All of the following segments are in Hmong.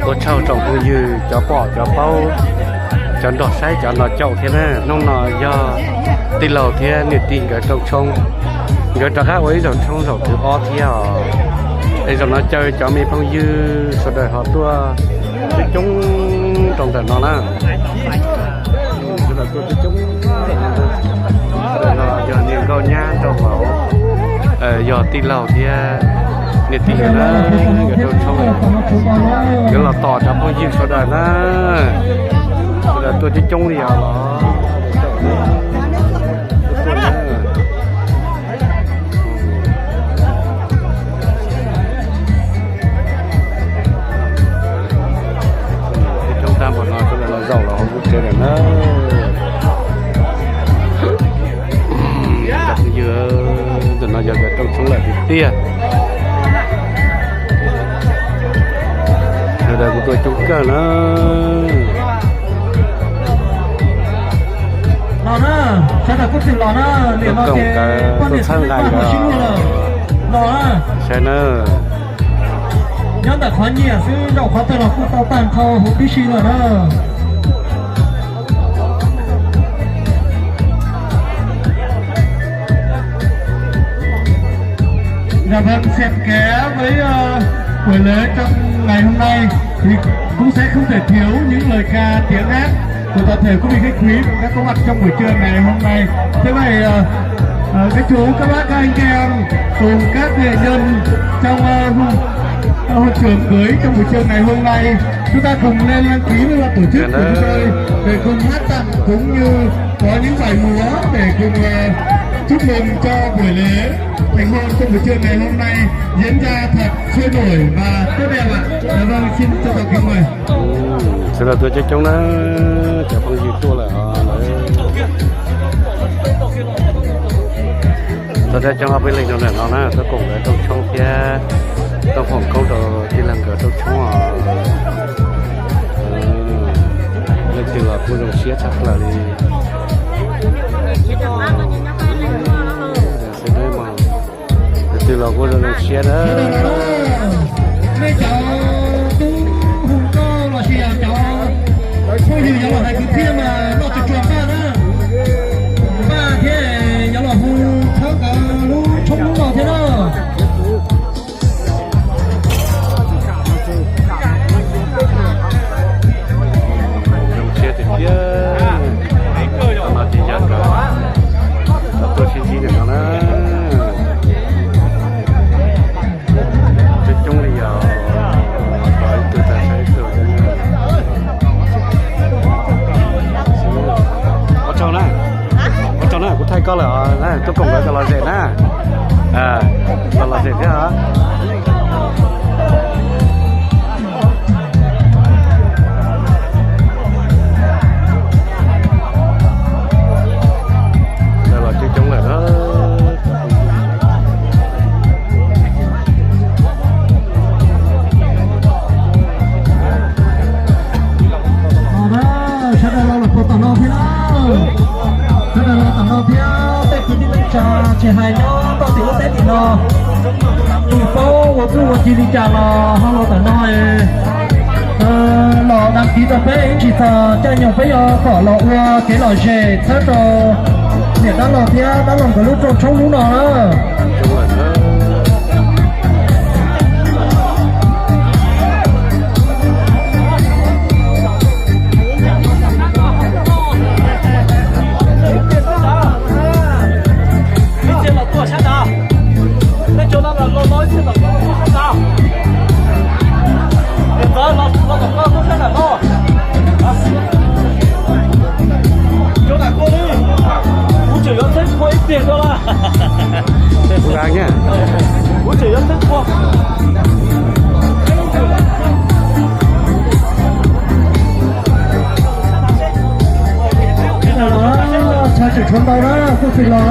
Ua tsaug tsoom phooj ywg cov pom cov paub, cov nrog saib cov nrog caum thiab na. Hnub no yog tij laug thiab niam tij nkawd rooj tshoob, nkawd rov qab ua ib zaug tshoob zaum thib ob thiab os. Es zaum no caw cov me phooj ywg sawv daws ho tuaj coob coob rau ntawm no na. Sawv daws tuaj coob coob, ntawm no yog niam nkauj nyab nraug vauv, yog tij laug thiab niam tij na, nkawd rooj tshoob, nkawd los tos cov phooj ywg sawv daws na. Sawv daws tuaj coob coob li os los. Coob tag npaum no sawv daws los zaum los hauv lub tsev lawm na. Cov phooj ywg, ntawm no yog nkawd rooj tshoob lawm tiag tiag. Sawv daws kuj tuaj coob kawg na. Los na, sawv daws kuj tsis los na, niam no ces poj niam txhawb nqa nkawd los na. Saib na. Nyob ntawm qhov nyiam xwb, zaum qhov twg los kuj tau tag nrho huv tib si lawm na. Dạ vâng, xin cảm với ờ, buổi lễ trong ngày hôm nay thì cũng sẽ không thể thiếu những lời ca tiếng hát của toàn thể quý vị khách quý và các có mặt trong buổi trưa ngày hôm nay. Thế vậy ờ, ờ, các chú, các bác, các anh, các em cùng các nghệ nhân trong ờ, hội trưởng cưới trong buổi trưa ngày hôm nay, chúng ta cùng lên đăng ký với ban tổ chức của chúng tôi để cùng hát tặng cũng như có những bài múa để cùng ờ, chúc mừng cho buổi lễ thành hôn trong buổi trưa ngày hôm nay diễn ra thật sôi nổi và tốt đẹp ạ. Dạ vâng, xin trân trọng kính mời. Sawv daws tuaj coob coob na, cov phooj ywg tuaj lawm os. Tuaj coob coob ob peb leeg rau ntawm no na, tuaj koom nkawd rooj tshoob thiab tuaj foom koob rau tij laug nkawd rooj tshoob os. Leej twg los kuj zoo siab tshaj plaws li. Leej twg los kuj zoo siab na. Nej cov tub hu nkauj los sis cov phooj ywg yuav los hais kwv txhiaj mas noj tsuag tsuag npaj na. Npaj thiab yuav los hu txhawb nkawd lub tshoob lub no thiab na. Zoo siab tiag tiag. Qhov no ces yog nkawd tuaj sib ntsib ntawm no na. Coob coob li yog, ib tug tag saib ib tug. Ua tsaug na, ua tsaug na, kuv thaij koj lawm os, tuaj koom nkawd kom lom zem na. Kom lom zem thiab os. Lawv los coob coob lawm na. Sawv daws los lawm puas tom no thiab na? Sawv daws los tom no thiab, tej kwv tij neej tsa tsis hais nyob toj tim lub teb tim no, tus paub ua txuj ua ci li cas los ho los tom no. Los đăng ký rau peb ib tsam txog caij nyoog peb yuav kom los ua kev lom zem txhawb rau niam dab laug thiab dab laug nkawd lub rooj tshoob lub no na. Kuv tseem yuav txheeb pua ib pliag dua. Kuv tseem yuav txheeb pua. Tshaj tseem tshuav ntau na, kuj tsis los.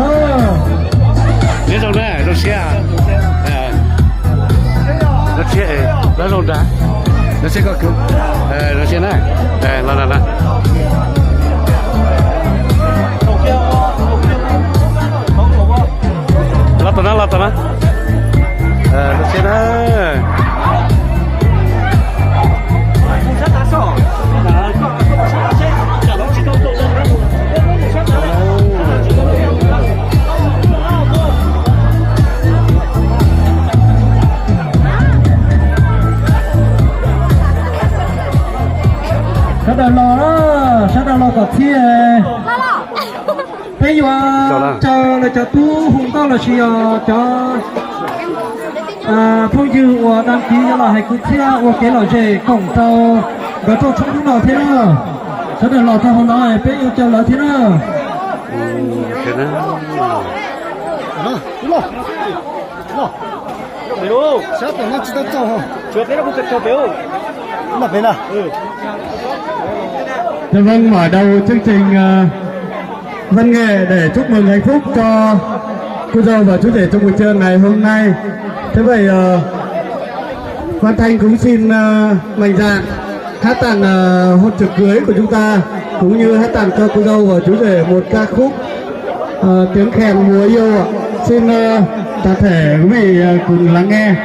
Nyob zoo na, zoo siab. Zoo siab, los zoo nrad. Zoo siab koj kwv. Zoo siab na. Los los los. Los tom no, los tom no. Zoo siab na. Sawv daws los, sawv daws los kom txhiaj. Peb yuav caw lawv cov tub hu nkauj los sis yog cov phooj ywg uas dag kiv yuav los hais kwv txhiaj ua kev lom zem koom rau nkawd rooj tshoob hnub no thiab na. Sawv daws los txog hauv no peb yuav caw lawv thiab na. Dạ vâng, mở đầu chương trình ờ, văn nghệ để chúc mừng hạnh phúc cho cô dâu và chú rể trong buổi trưa ngày hôm nay. Thế vậy ờ, Văn Thanh cũng xin ờ, mạnh dạn hát tặng ờ, hôn trượt cưới của chúng ta, cũng như hát tặng cho cô dâu và chú rể một ca khúc ờ, tiếng khen mùa yêu ạ. Xin ờ, toàn thể quý vị ờ, cùng lắng nghe.